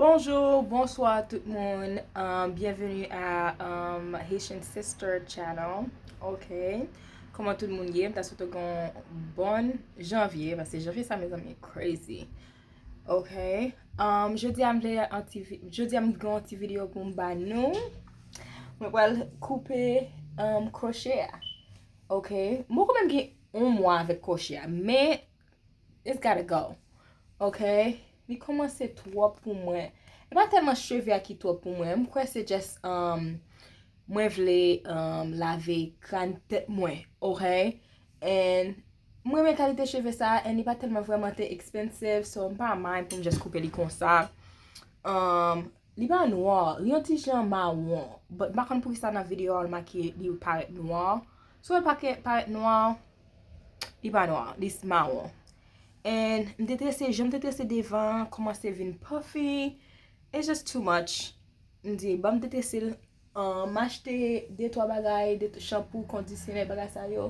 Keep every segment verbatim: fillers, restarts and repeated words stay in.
Bonjou, bonswa tout moun. Um, byenveni a um, Haitian Sister Channel. Ok. Kòman tout moun ye? M ta swete gen yon bon janvye, paske janvye sa, mezanmi, crazy. Ok. Um, jodi a m vle yon ti vi-, jodi a m gen yon ti videyo pou m ba nou. Mwen pral koupe um, kwoche a. Ok. M poko menm gen yon mwa avèk kwoche a, men it's gotta go. Ok? Li kòmanse twòp pou mwen. E pa tèlman cheve a ki twòp pou mwen. M kwè se just um, mwen vle um, lave kràn tèt mwen. Ok? And mwen renmen kalite cheve sa, and li pa tèlman vrèman te expensive, so m pa mind pou m just koupe li konsa. Um, li pa nwa, li yon ti jan mawon. But m pa konn poukisa nan videyo a l make li parèt nwa. Si w wè l pa ke parèt nwa, li pa nwa, li s- mawon. And m te trese, jan m te trese devan an kòmanse vin puffy. It's just too much. M di, ban m te trese l. Um, m achte de twa bagay, de t- shampoo, kondisyonè, bagay sa yo.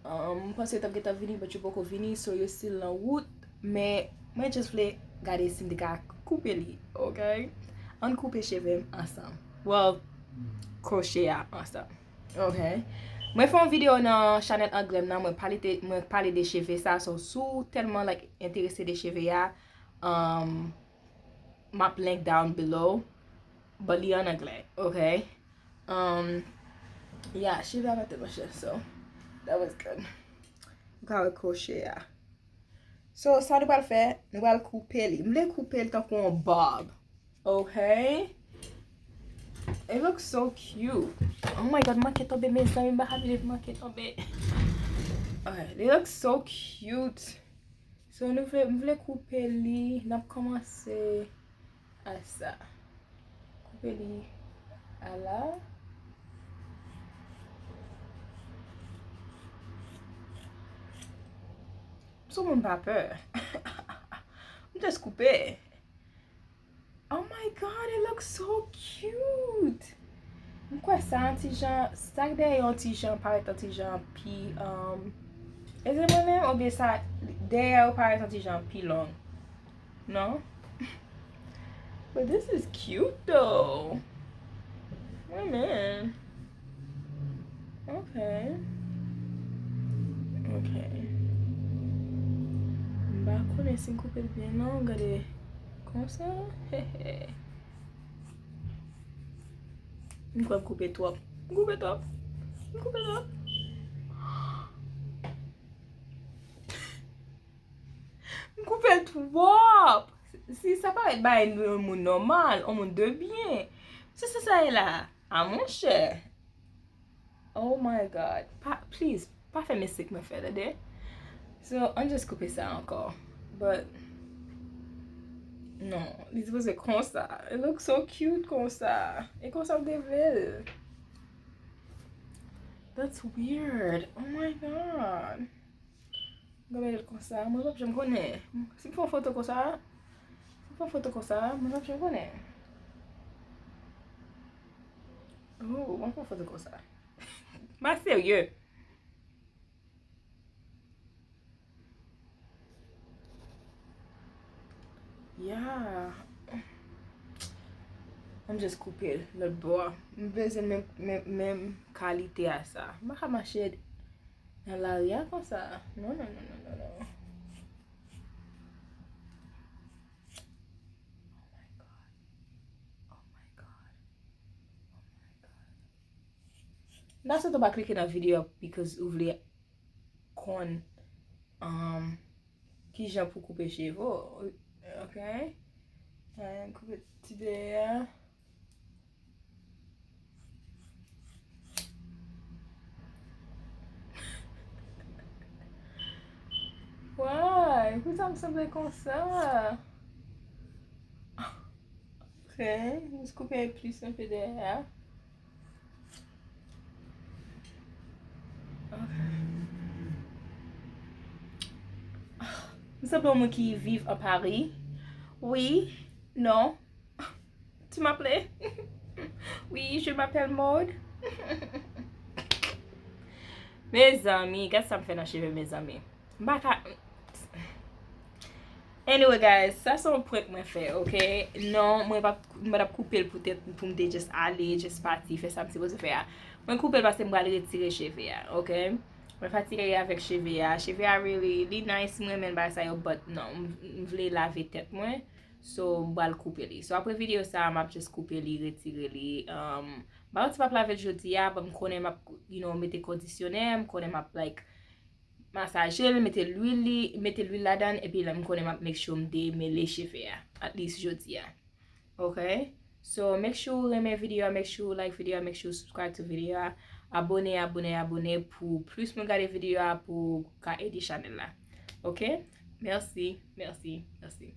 Um, m panse yo t ap gentan vini, but yo poko vini, so yo still nan wout. Men mwen just vle gade si m te ka koupe li, ok? Ann koupe cheve m ansanm. Well, kwoche a ansanm. Ok. Mwen fè yon videyo nan chanèl anglè m nan, mwen pale, te, mwen pale de cheve sa, so si w tèlman like, enterese de cheve a, um, m ap link down below, but li an anglè, ok? Um, yeah, cheve a pa tèlman chè, so that was good. Ou ka wè kwoche a. So, sa nou pral fè, nou pral koupe li. M vle koupe l tankou yon bob. Ok? It looks so cute. Oh my god, m manke tonbe, mezanmi, m pa ka believe m manke tonbe. Ok, it looks so cute. So, nou vle, m vle koupe li. N ap kòmanse a sa. Koupe li a la. M sou moun pa pè. M just koupe. Oh my god, it looks so cute! M kwè sa yon ti jan, sa k dèyè yon ti jan, parèt yon ti jan pi, um, e se mwen menm, oubyen sa dèyè yo parèt yon ti jan pi long? Non? But this is cute though. Mwen menm. Ok. Ok. M pa konnen si m koupe l byen non, gade konsa. M kwè m koupe twòp. M koupe twòp. M koupe twòp. M koupe l twòp. Si sa parèt bay yon moun nòmal, yon moun de byen. Se sa sa ye la. A monchè. Oh my god. Pa, please, pa fè mistik mwen fè, tande? So, ann just koupe sa ankò. But, non, li sipoze konsa. It looks so cute konsa. E konsa m te vle l. That's weird. Oh my god. Gade l konsa, mwen p ap janm konnen. Si m fè yon foto konsa, si m fè yon foto konsa, mwen p ap janm konnen. Oh, mwen fè yon foto konsa. M a serye. Yeah. Ann just koupe l lòt bò a. M bezwen menm, menm, menm kalite a sa. M pa ka mache nan lari a konsa. Non, non, non, non, non, non. Oh my god. Oh my god. Oh my god. M ta swete w pa klike nan videyo a because ou vle konn um, kijan pou koupe cheve w. Ok? Ann koupe ti dèyè a. Why? Poukisa m sanble konsa? Ok, m koupe plis enpe dèyè a. Ok. M sanble yon moun ki viv an Paris. Wi, non. Tu m'appelais? Oui, je m'appelle Maude. Mezanmi, gad sa m fè nan cheve, mezanmi. M pa ka. Anyway, guys, sa se yon prank mwen fè, ok? Non, mwen pa, mwen pa t ap koupe l poutèt pou m te just ale, just pati, fè sa m sipoze fè a. Mwen koupe l paske m pral retire cheve a, ok? Mwen fatige avèk cheve a. Cheve a really, li nice, mwen renmen bagay sa yo, but non, m, m vle lave tèt mwen. So, m pral koupe li. So, apre videyo sa, m ap just koupe li, retire li. Um, m pa santi m ap lave l jodi a, but m konnen m ap, you know, mete kondisyonè, m konnen m ap, like, masaje l, mete lwil li, mete lwil ladan, epi la m konnen m ap make sure m demele cheve a, at least jodi a. Ok? So, make sure ou renmen videyo a, make sure ou like videyo a, make sure ou subscribe to videyo a. Abone, abone, abone pou plis moun gade videyo a pou ka ede chanèl la. Ok? Mèsi, mèsi, mèsi.